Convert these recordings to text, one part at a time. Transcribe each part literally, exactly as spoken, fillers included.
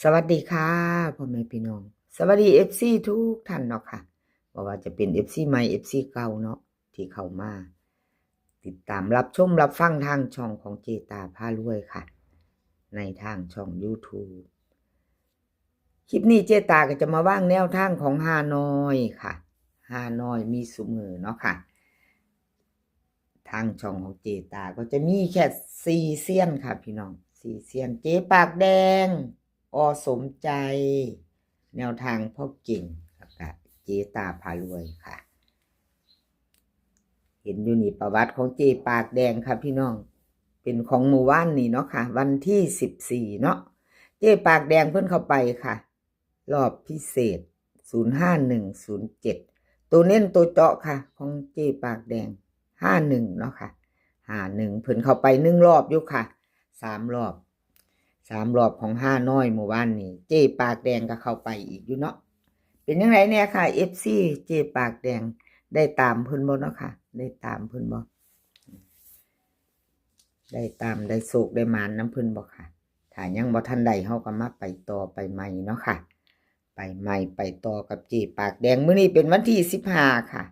สวัสดีค่ะ พ่อแม่พี่น้อง สวัสดี เอฟซี ทุกท่านเนาะค่ะ บ่ว่าจะเป็น เอฟซี ใหม่ เอฟซี เก่าเนาะ ที่เข้ามา ติดตามรับชมรับฟังทางช่องของเจตาพารวยค่ะ ในทางช่อง YouTube คลิปนี้เจตาก็จะมาวางแนวทางของฮานอยค่ะ ฮานอยมีซุมื้อเนาะค่ะ ทางช่องของเจตาก็จะมีแค่สี่เซียนค่ะพี่น้อง สี่เซียน เจปากแดง อ.สมใจ แนวทางพ่อเก่ง แล้วก็เจตาพารวยค่ะ เห็นอยู่นี่ประวัติของเจปากแดงค่ะพี่น้อง เป็นของมื้อวานนี้เนาะค่ะ วันที่สิบสี่เนาะ เจปากแดงเพิ่นเข้าไปค่ะ รอบพิเศษ ศูนย์ห้าหนึ่งศูนย์เจ็ด ตัวเน้นตัวเจาะค่ะ ของเจปากแดง ห้าหนึ่งเนาะค่ะ ห้าหนึ่ง เพิ่นเข้าไปหนึ่งรอบอยู่ค่ะ สามรอบ สามรอบของฮานอยมื้อวานนี้ เจปากแดงก็เข้าไปอีกอยู่เนาะ เป็นจั่งใดแน่ค่ะ เอฟซี เจปากแดง ได้ตามเพิ่นบ่เนาะค่ะ ได้ตามเพิ่นบ่ ได้ตามได้โชคได้หมานนำเพิ่นบ่ค่ะ ถ้ายังบ่ทันได้ เฮาก็มาไปต่อไปใหม่เนาะค่ะ ไปใหม่ไปต่อกับเจปากแดง มื้อนี้เป็นวันที่สิบห้าค่ะ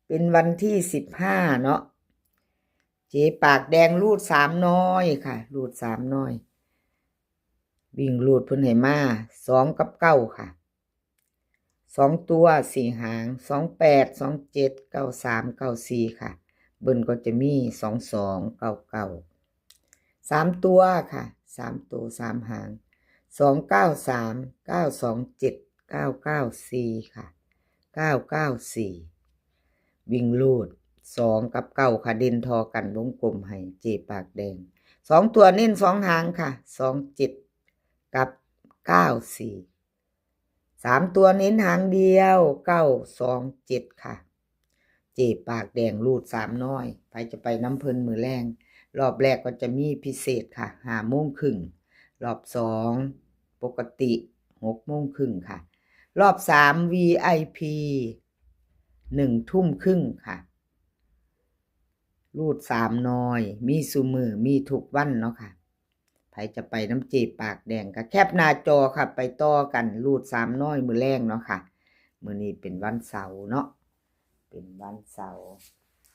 เป็นวันที่สิบห้าเนาะ เจปากแดงรูดสามน้อยค่ะ รูดสามน้อย วิ่งรูดเพิ่นให้มา สองกับเก้าค่ะ สองตัวสี่หาง สองแปด สองเจ็ด เก้าสาม เก้าสี่ค่ะ เบิ้ลก็จะมี สองสอง เก้าเก้า สามตัวค่ะ สามตัวสามหาง สองเก้าสาม เก้าสองเจ็ด เก้าเก้าสี่ค่ะ เก้าเก้าสี่ วิ่งรูด สองกับเก้าค่ะ เด่นทอกัน วงกลมให้เจปากแดง สองตัวเน้นสองหางค่ะ สองเจ็ด กับ เก้าสี่ สามตัวเน้นหางเดียว เก้าสองเจ็ดค่ะ เจปากแดงรูดสามน้อย ไผจะไปนำเพิ่นมื้อแลง รอบแรกก็จะมีพิเศษค่ะ ห้าโมงครึ่ง รอบสองปกติ หกโมงครึ่งค่ะ รอบสาม วีไอพี หนึ่งทุ่มครึ่งค่ะ รูดสามน้อย มีซุมื้อ มีทุกวันเนาะค่ะ ไผจะไปนำเจปากแดงก็แคปหน้าจอค่ะ ไปต่อกัน รูดสามน้อยมื้อแลงเนาะค่ะ มื้อนี้เป็นวันเสาร์เนาะ เป็นวันเสาร์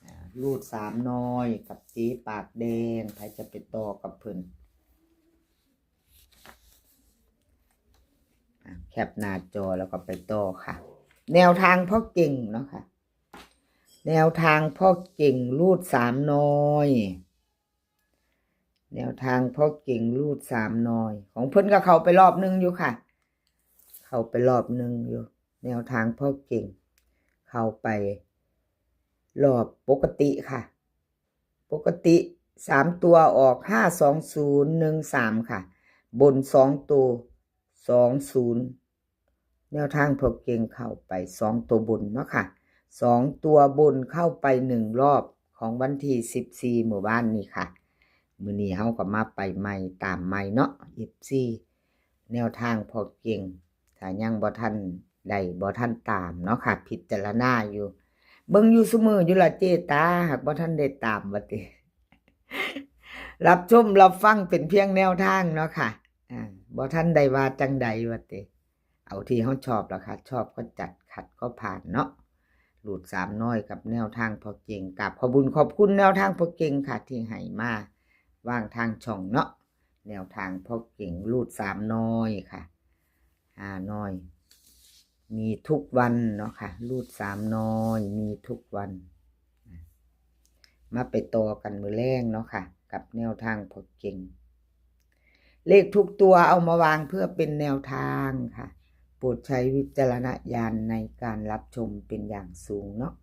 อ่า รูดสามน้อยกับเจปากแดง ไผจะไปต่อกับเพิ่น อ่า แคปหน้าจอแล้วก็ไปต่อค่ะ แนวทางพ่อเก่งเนาะค่ะ แนวทางพ่อเก่งรูดสามน้อย แนวทางพ่อเก่งรูดสามน้อย ของเพิ่นก็เข้าไปรอบหนึ่งอยู่ค่ะ เข้าไปรอบหนึ่งอยู่ แนวทางพ่อเก่ง เข้าไปรอบปกติค่ะ ปกติสามตัวออก ห้าสองศูนย์ หนึ่งสามค่ะ บนสองตัว สองศูนย์ แนวทางพ่อเก่งเข้าไปสองตัวบนเนาะค่ะ สองตัวบนเข้าไปหนึ่งรอบของวันที่สิบสี่มื้อวานนี้ค่ะ มื้อนี้เฮาก็มาไปใหม่ตามใหม่เนาะ เอฟซี แนวทางพ่อเก่ง ถ้ายังบ่ทันได้ บ่ทันตามเนาะค่ะ พิจารณาอยู่ เบิ่งอยู่ซุมื้ออยู่ล่ะเจตา หากบ่ทันได้ตามว่าติ รับชมรับฟังเป็นเพียงแนวทางเนาะค่ะ อ่า บ่ทันได้ว่าจั่งใดว่าติ เอาที่เฮาชอบล่ะค่ะ ชอบก็จัด ขัดก็ผ่านเนาะ รูดสามน้อยกับแนวทางพ่อเก่ง กราบขอบบุญขอบคุณแนวทางพ่อเก่งค่ะ ที่ให้มาวางทางช่องเนาะ แนวทางพ่อเก่งรูดสามน้อยค่ะ ฮานอย มีทุกวันเนาะค่ะ รูดสามน้อย มีทุกวัน มาไปต่อกันมื้อแลงเนาะค่ะ กับแนวทางพ่อเก่ง เลขทุกตัวเอามาวางเพื่อเป็นแนวทางค่ะ โปรดใช้วิจารณญาณในการรับชมเป็นอย่างสูงเนาะ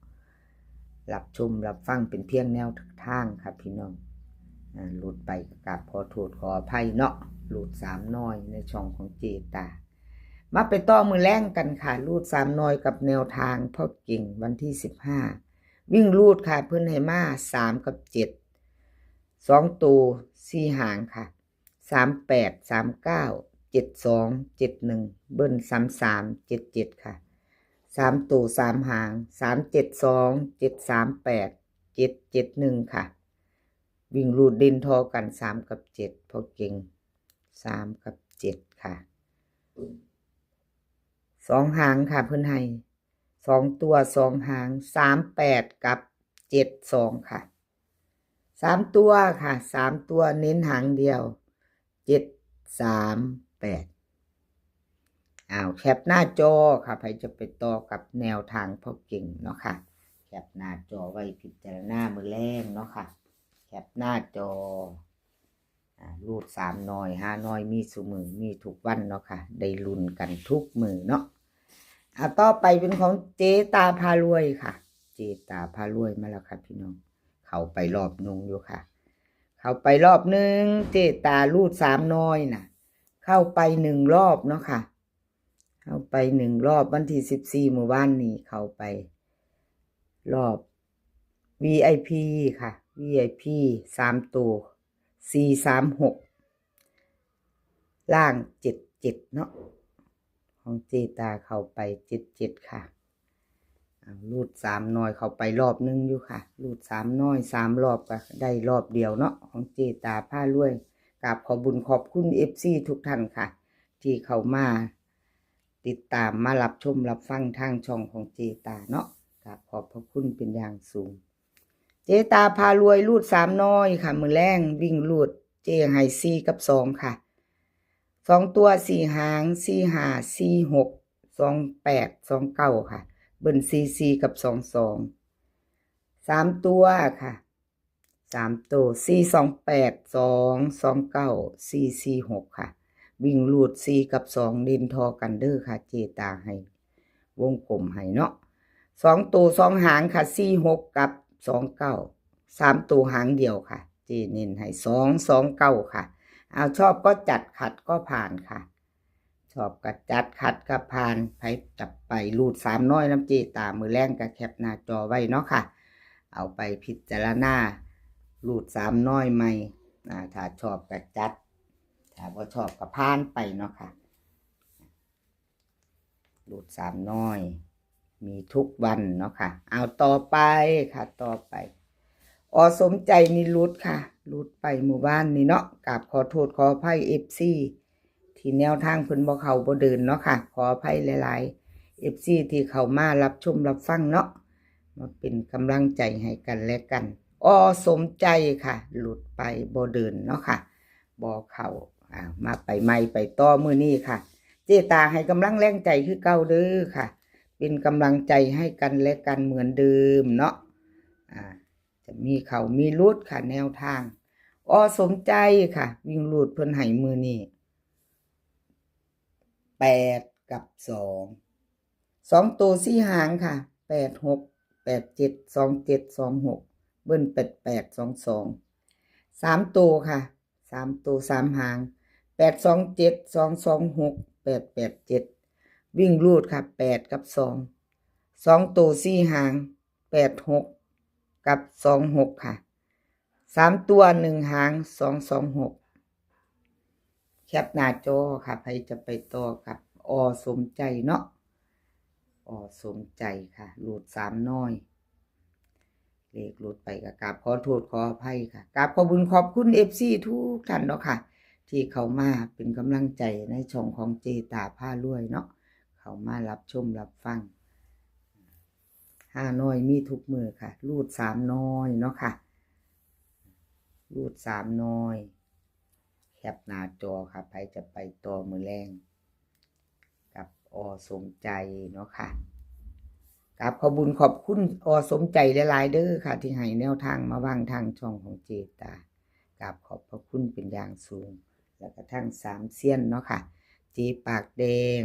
รับชมรับฟังเป็นเพียงแนวทางค่ะพี่น้อง อ่า หลุดไปก็กราบขอโทษขออภัยเนาะ หลุดสามน้อยในช่องของเจตา มาไปต่อมื้อแลงกันค่ะ รูดสามน้อยกับแนวทางพ่อเก่งวันที่สิบห้า วิ่งรูดค่ะ เพิ่นให้มาสามกับเจ็ด สองตัวสี่หางค่ะ สามแปด สามเก้า เจ็ดสอง เจ็ดหนึ่ง เบิ้ลสามสาม เจ็ดเจ็ดค่ะ สามตัวสามหาง สามเจ็ดสอง เจ็ดสามแปด เจ็ดเจ็ดหนึ่งค่ะ วิ่งรูดเด่นทอกันสามกับเจ็ด พ่อเก่ง สามกับเจ็ดค่ะ สองหางค่ะ เพิ่นให้สองตัวสองหาง สามแปด กับ เจ็ดสอง ค่ะ สามตัวค่ะ สามตัวเน้นหางเดียว เจ็ดสามแปด อ้าว แคปหน้าจอค่ะ ใครจะไปต่อกับแนวทางพ่อเก่งเนาะค่ะ แคปหน้าจอไว้พิจารณามื้อแลงเนาะค่ะ แคปหน้าจอ อ่า รูดสามหน่อย ห้าหน่อย มีซุมื้อ มีทุกวันเนาะค่ะ ได้ลุ้นกันทุกมื้อเนาะ อ่า ต่อไปเป็นของเจตาพารวยค่ะ เจตาพารวยมาแล้วค่ะพี่น้อง เข้าไปรอบหนึ่งอยู่ค่ะ เข้าไปรอบหนึ่ง เจตารูดสามหน่อยน่ะ เข้าไปหนึ่งรอบเนาะค่ะ เข้าไปหนึ่งรอบ วันที่สิบสี่ มื้อวานนี้ เข้าไปรอบ วีไอพี ค่ะ วีไอพี สามตัว สี่สามหก ล่าง เจ็ดเจ็ด เนาะ ของเจตาเข้าไป เจ็ดเจ็ด ค่ะ อ่า รูดสามหน่อย เข้าไปรอบหนึ่งอยู่ค่ะ รูดสามหน่อย สามรอบก็ได้รอบเดียวเนาะ ของเจตาพารวย กราบขอบบุญขอบคุณ เอฟซี ทุกท่านค่ะ ที่เข้ามาติดตาม มารับชมรับฟังทางช่องของเจตาเนาะ กราบขอบพระคุณเป็นอย่างสูง เจตาพารวยรูดสามหน่อยค่ะ มื้อแลงวิ่งรูด เจให้สี่กับสองค่ะ สองตัวสี่หาง สี่ห้า สี่หก สองแปด สองเก้า ค่ะ เบิ้ล สี่สี่ กับ สองสอง สามตัวค่ะ สามตัว สี่สองแปด สองสองเก้า สี่สี่หก ค่ะ วิ่งรูด สี่กับสอง เด่นทอกันเด้อค่ะ เจตาให้วงกลมให้เนาะ สองตัวสองหางค่ะ สี่หก กับ สองเก้า สามตัวหางเดียวค่ะ เจเน้นให้ สองสองเก้า ค่ะ เอา ชอบก็จัด ขัดก็ผ่านค่ะ ชอบก็จัด ขัดก็ผ่าน ใครจะไปรูดสามหน่อยนำเจตา มื้อแลงก็แคปหน้าจอไว้เนาะค่ะ เอาไปพิจารณา รูดสามหน่อยใหม่ อ่า ถ้าชอบก็จัด ถ้าบ่ชอบก็ผ่านไปเนาะค่ะ รูดสามหน่อย มีทุกวันเนาะค่ะ เอา ต่อไปค่ะ ต่อไป อ.สมใจนี่หลุดค่ะ หลุดไปมื้อวานนี้เนาะ กราบขอโทษขออภัย เอฟซี ที่แนวทางเพิ่นบ่เข้าบ่เดินเนาะค่ะ ขออภัยหลายๆ เอฟซี ที่เข้ามารับชมรับฟังเนาะ มาเป็นกำลังใจให้กันและกัน อ.สมใจค่ะ หลุดไปบ่เดินเนาะค่ะ บ่เข้า อ่า มาไปใหม่ไปต่อมื้อนี้ค่ะ เจตาให้กำลังแรงใจคือเก่าเด้อค่ะ เป็นกำลังใจให้กันและกันเหมือนเดิมเนาะ อ่า จะมีเข้ามีหลุดค่ะ แนวทาง อ.สมใจค่ะ วิ่งรูดเพิ่นให้มื้อนี้ แปด กับ สอง สองตัวสี่หางค่ะ แปดหก แปดเจ็ด สองเจ็ด สองหก เบิ้ล แปดแปด สองสอง สามตัวค่ะ สามตัวสามหาง แปดสองเจ็ด สองสองหก แปดแปดเจ็ด วิ่งรูดค่ะ แปด กับ สอง สองตัวสี่หาง แปดหก กับ สองหก ค่ะ สามตัวหนึ่งหาง สองสองหก แคปหน้าจอค่ะ ใครจะไปต่อกับ อ.สมใจเนาะ อ.สมใจค่ะ หลุดสามหน่อย เลขหลุดไปก็กราบขอโทษขออภัยค่ะ กราบขอบบุญขอบคุณ เอฟซี ทุกท่านเนาะค่ะ ที่เข้ามาเป็นกำลังใจในช่องของเจตาพารวยเนาะ เข้ามารับชมรับฟัง ห้าหน่อยมีทุกมื้อค่ะ รูดสามหน่อยเนาะค่ะ รูดสามหน่อย แคปหน้าจอค่ะ ใครจะไปต่อมื้อแลง กับ อ.สมใจเนาะค่ะ กราบขอบบุญขอบคุณ อ.สมใจหลายๆ เด้อค่ะ ที่ให้แนวทางมาวางทางช่องของเจตา กราบขอบพระคุณเป็นอย่างสูง แล้วก็ทั้งสามเซียนเนาะค่ะ เจปากแดง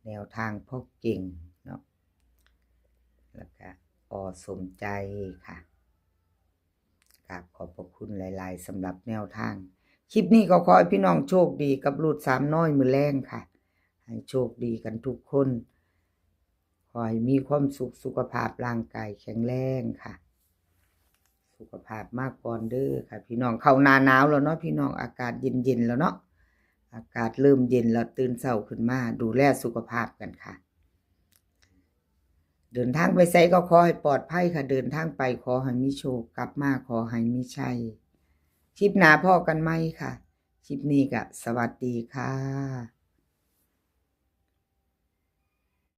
แนวทางพ่อเก่งเนาะ แล้วก็ อ.สมใจค่ะ กราบขอบพระคุณหลายๆ สำหรับแนวทาง คลิปนี้ก็ขอให้พี่น้องโชคดีกับรูดสามหน่อยมื้อแลงค่ะ ให้โชคดีกันทุกคน ขอให้มีความสุข สุขภาพร่างกายแข็งแรงค่ะ สุขภาพมาก่อนเด้อค่ะ พี่น้อง เข้าหน้าหนาวแล้วเนาะพี่น้อง อากาศเย็นๆ แล้วเนาะ อากาศเริ่มเย็นแล้ว ตื่นเช้าขึ้นมาดูแลสุขภาพกันค่ะ เดินทางไปไสก็ขอให้ปลอดภัยค่ะ เดินทางไปขอให้มีโชค กลับมาขอให้มีชัย คลิปหน้าพ้อกันใหม่ค่ะ คลิปนี้ก็สวัสดีค่ะ